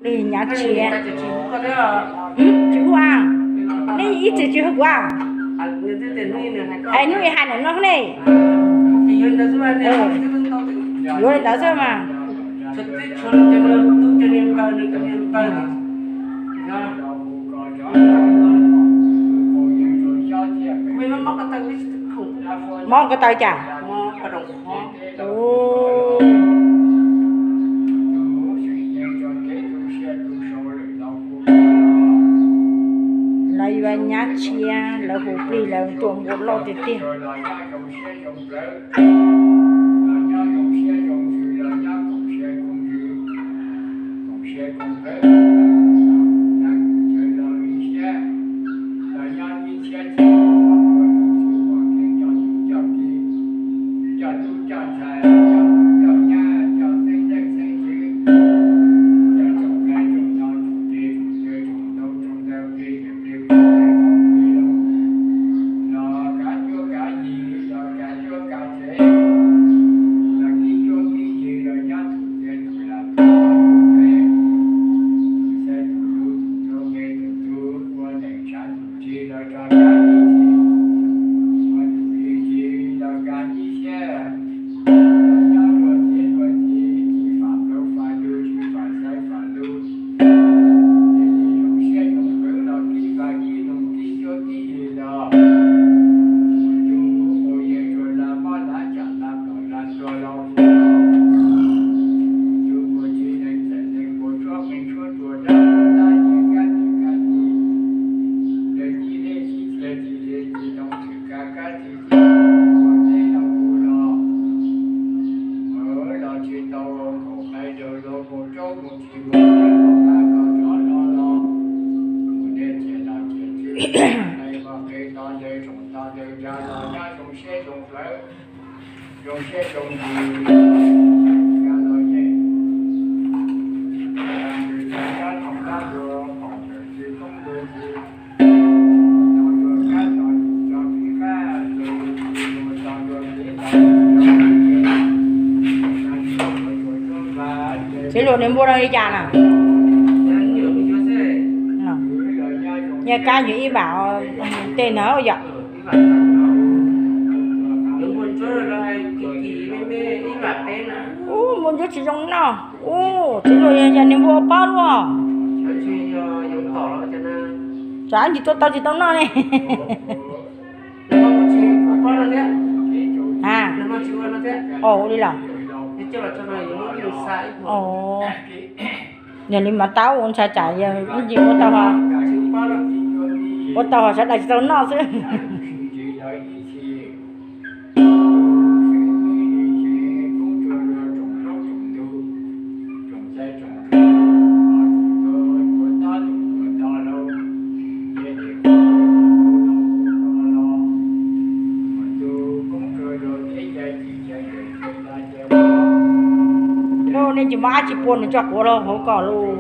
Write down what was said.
Li nyav tsia. Tsis hu a, nej ib txwm tsis hu kuv a. Es hnub i hais ntawm no ne, yuav li ntawd xwb mas. Mob ko taw cas? Lawv yuav nyav tsia, lawv hu plig, lawv tuaj npua loj tiag tiag. Txiv hluas, niag npua no li cas na? Nyiaj kab yog ib vam tej na yom. Ub, npua ntsuab tsis zoo noj. Ub, txiv hluas, yog niag npua ua pob luaj. Tsam ntsis tua tau tsis tau noj ne. A, ua li los? Yog li mas tau ua ntshai tsam yog ib ntsis ua tau ho, ua tau ho sawv daws tsis tau noj xwb. Lauj, nej tsis muaj dab tsi pua nws tso quav los hauv ko lauj.